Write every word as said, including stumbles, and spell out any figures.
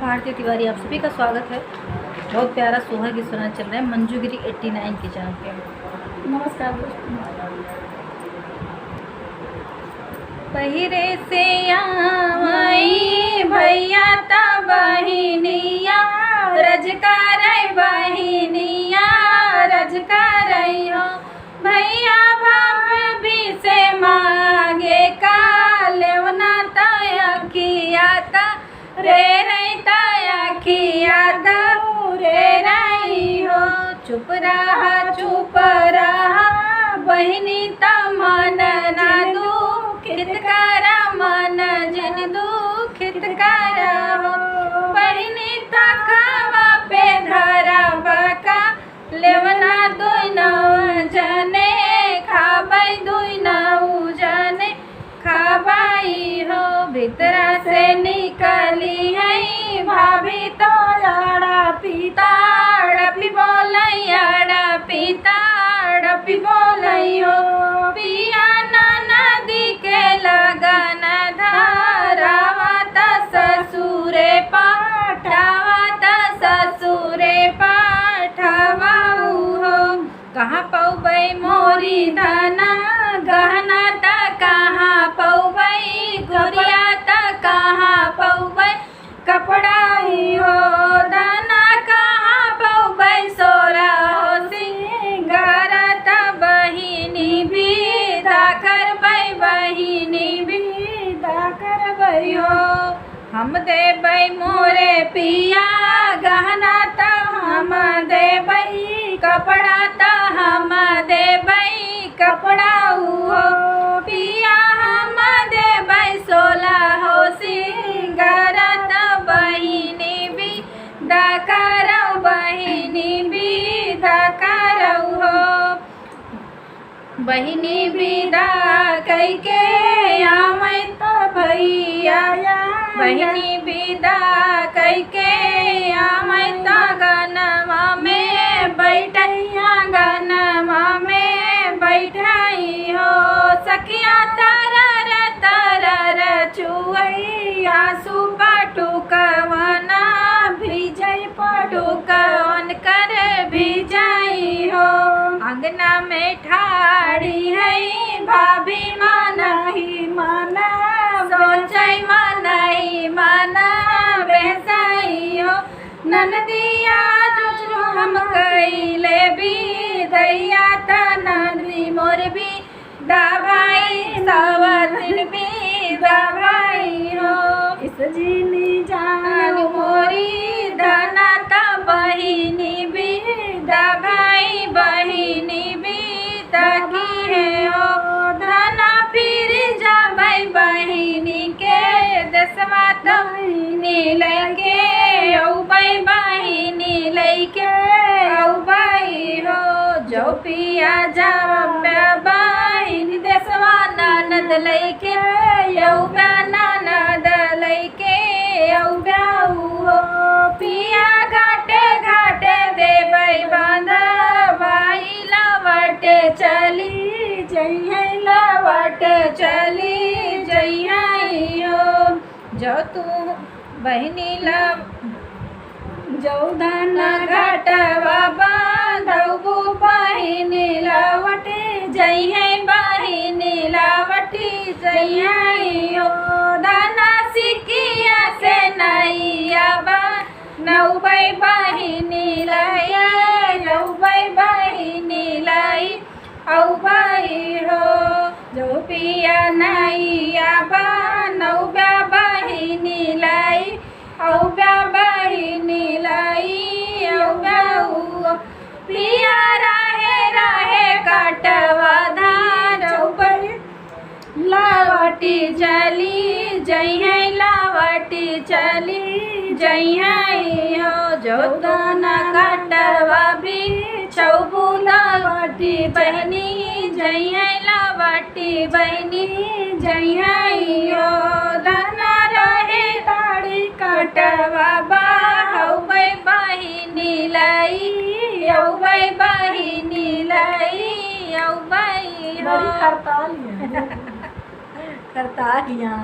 भारती तिवारी, आप सभी का स्वागत है। बहुत प्यारा सोहर गीत सुना चल रहा है मंजूगिरी एट्टी नाइन के चैनल पे। नमस्कार दोस्तों। पहिरे से आवई भैया त बहिनिया, रज करई बहिनिया, रज करई हो। भैया भाभी से मांगे का लेवना त अखिया त रे रही त अखिया त रे रही हो। चुप रहा, चुप रहा, बहिनी त मन ना दुखित करा, मन जिन दुखित करा हो। बहिनी त खावा पे धरबा का, लेवना दुई नौ जने, खाबै दुई नौ जने, खाबै हो। भीतरा से निकली है भाभी तो अड़पी, तड़पी बोलै, अड़पी, तड़पी बोलै हो। पिया ननदी के लगन धरावा त ससुरे पाठावा, त ससुरे पाठावा हो। कहाँ पौबै मोरी धना गहना त कहाँ पौबै, गोरिया त कहाँ पौबै कपड़ा हो। धना कहाँ पौबै सोरा हो सिंगार त बहिनी बिदा करबै, बहिनी बिदा करबै हो। हम देबै मोरे पिया गहना त हम देबै, कपड़ा त हम देबै, कपड़ा हो। पिया हम देबै सोला हो सिंगार त बहिनी बिदा करौ, बहिनी बिदा करौ हो। बहिनी बिदा कइके आवै त भैया, बहिनी बिदा कइके आवै त गनवा में बैठैया, गनवा में बैठई हो। सखिया तरर तरर चुअई आँसू पटुकवना भीजई पटुकवन कर भीजई हो। अंगना में ठाड़ी है भाभी मानही माना, सोचई मानही माना बेसई हो। ननदिया जो हम कइले बिदैया त ननदी मोर बिदा भई, सवतिन बिदा भई हो। इस जीनी जान मोरी धना त बहिनी बिदा भई, बहिनी बिदा किहे हो। धना फिर जाबै बहिनी के देसवा त बहिनी लइके अउबै, बहिनी लइके अउबै हो। जौ पिया जाबै बहिनी देसवा ननद लइके अउबै, ननद लइके अउबै हो। पिया घाटे घाटे देबै बांधवाई लवटे चली जइहैं, लवटे चली जइहैं हो। जौ तू बहिनी ला, जौ धना घाटवा बांधबू बहिनी लवटे जइहैं, बहिनी लवटे जइहैं हो। धना सिकिया से नइया बा नउबै बहिनी लई, नउबै बहिनी लई अउबै हो। जौ पिया नइया बा नउबै बहिनी लई अउबै, बहिनी लई अउबै हो। पिया रहे रहे काटवा धान चउबै लवटी चली जइहैं, लवटी चली जइहैं हो। जौ धना काटवा बिछउबू लवटी बहिनी जइहैं, लवटी बहिनी जइहैं हो। धना रहे ताड़ी काटवा बाहउबै बहिनी लई अउबै, बहिनी लई अउबै हो। बड़ी खरताल है। खरताल हियाँ।